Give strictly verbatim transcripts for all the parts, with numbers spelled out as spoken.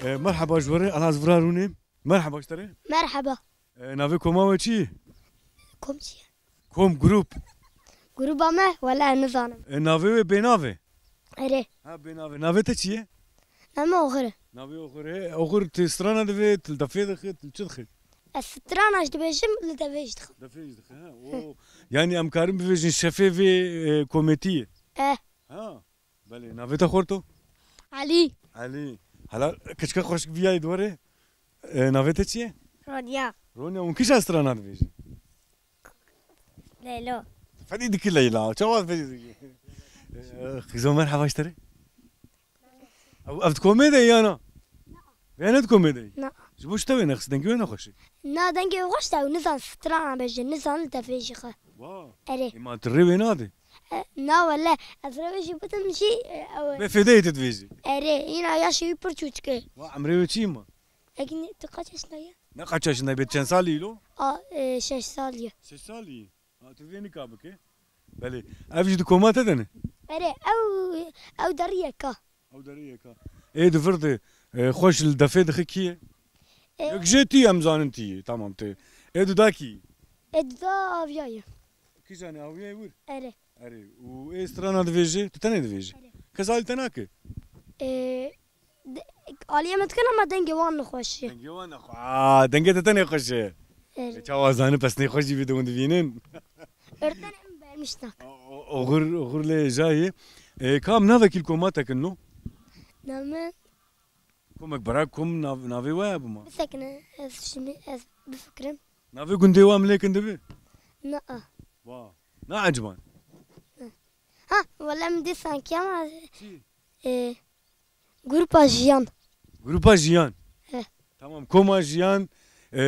E, merheba ji we re, ez vira rûnê. Merheba ji te re. Merheba. E, navê koma we çi ye? Kom çi ye? Kom, grup. Gruba me, wele nizanim. E, navê wê bênav e? Erê. Ha, bênav e. Navê te çi ye? Navê Oxir e. Navê Oxir e. Oxir, tu strana divê, tu li defê dixî, tu li çi dixî? Ez strana jî dibêjim, li devê jî dixim. Defê jî dixî, ha. O, yanî em karin bibêjin şefê vê, e, kometiyê. Eh. Ha. Belê, navê te xorto? Elî. Elî. Hela, kiçika xweşik viyayê di we re. E, navê te çi ye? Ronya. Ronya, hûn kîja strana dibêjin? Leylo. Fedî dikî Leyla. Çawa fedî dikî? E, Xizo, merheba ji te re. Ev, ev di komê de ya na? Vê ne di komê de? Na. Ji bo çi te wê nexist? Dengê wê nexweş e. Na, dengê wê xweş e, ew nizan strana bêje, nizan li devê jî xe. Wa. Erê. Ê, ma tu rê wê nadê? E, na wele, ez rê wê jî bidim jî, e, ew e. Bê fêdeyê tu divêjî. Erê, îna yaşê wî pir çûçik e. Wa, emrê wê çi ye ma? Ekin tu kaç yaşında ye? Ne kaç yaşında, bê çend salî îlo? A, e, şeş salî ye. Şeş salî? Ha, tu vê nika bike. Belê. Ev jî di koma te de ne? Erê, ew, ew deriyeka. Ew deriyeka. Ê di vir de, e, xweş li defê dixi kî ye? E, Yek jê tî, em zanin tî yî. Tamam, tê. Ê du da kî? Ê du da aviya ye. Kîjan e, aviya ye wir? Erê. Erê. Û ê strana divêjê, tu tenê divêjî. Erê. Kes alî te nake? E, De, aliyê me dikin ama dengê wan nexweş e. Dengê wan nexwe-, Aa, dengê te tenê xweş e. Evet. E, çawa zanin pesnê xwe jî vî de hûn divînin? Örten em vermiş nak. O, o, oxir, oxir lê jayê. E, kam navekî li koma te kin no? Name? Komek bera kom nav-, navê we hebû ma? Bisekine, ez şimdi, ez bifikirim. Navê gundê wa milê kin dibi? Na. Wa. Na ecban. Ha, wala min dî sanki ama, Çi? e, Grupa Jiyan. Grupa Jiyan. He. Tamam, Koma Jiyan, e,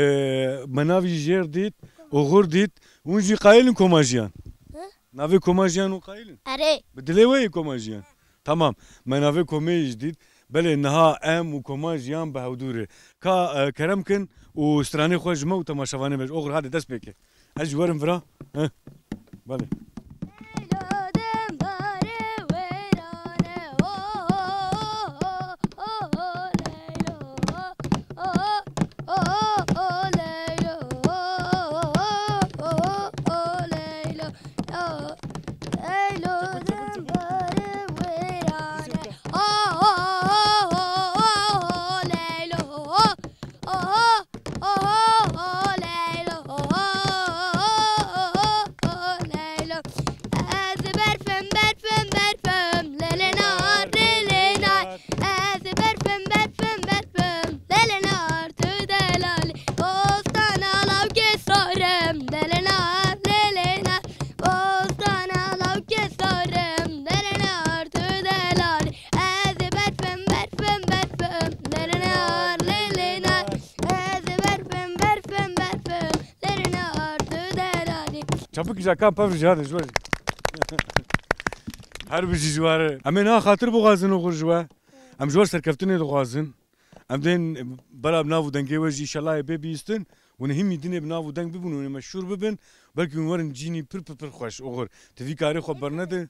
me navî jêr dît, oxir dît. Hûn jî qayil in Koma Jiyan? He? Navê Koma Jiyan hûn qayil in? Erê. Bi dilê we yê Koma Jiyan? Tamam, me navê komê jî dît. Belê niha em û Koma Jiyan bi hewdû re. Ka, e, kerem kin û stranê xwe ji me û temaşevanê me ji oxir hadi dest pê ke. Ez jî werim vira. Heh. Belê. Oho, oho, Leylo, oho, oho, Leylo, oho, oho, Leylo. Ez berfim, berfim, berfim, lê lê nar, lê lê nar. Ez berfim, berfim, berfim, lê lê nar, tu delalî. Bostana lawkê sarim, lê lê nar, lê lê nar. Bostana lawkê sarim, lê lê nar, tu delalî. Ez ê berfim, berfim, berfim, lê lê nar, lê lê nar. Ez ê berfim, berfim, berfim, lê lê nar, tu delalî. Çapik jaka pev jî hadi ji we jî. Her bijî ji we re. Em ê niha xatir bixwazin oxir ji we. Em ji we serkeftinê dixwazin. Em dên bela bi nav û dengê we jî, înşellah, ê bê bihîstin. Hûn hîmî dinê bi nav û deng bibin, hûn ê meşhûr bibin. Belkî hûn werin cînî pir, pir, pir xweş oxir. Tu vî karê xwe bernede.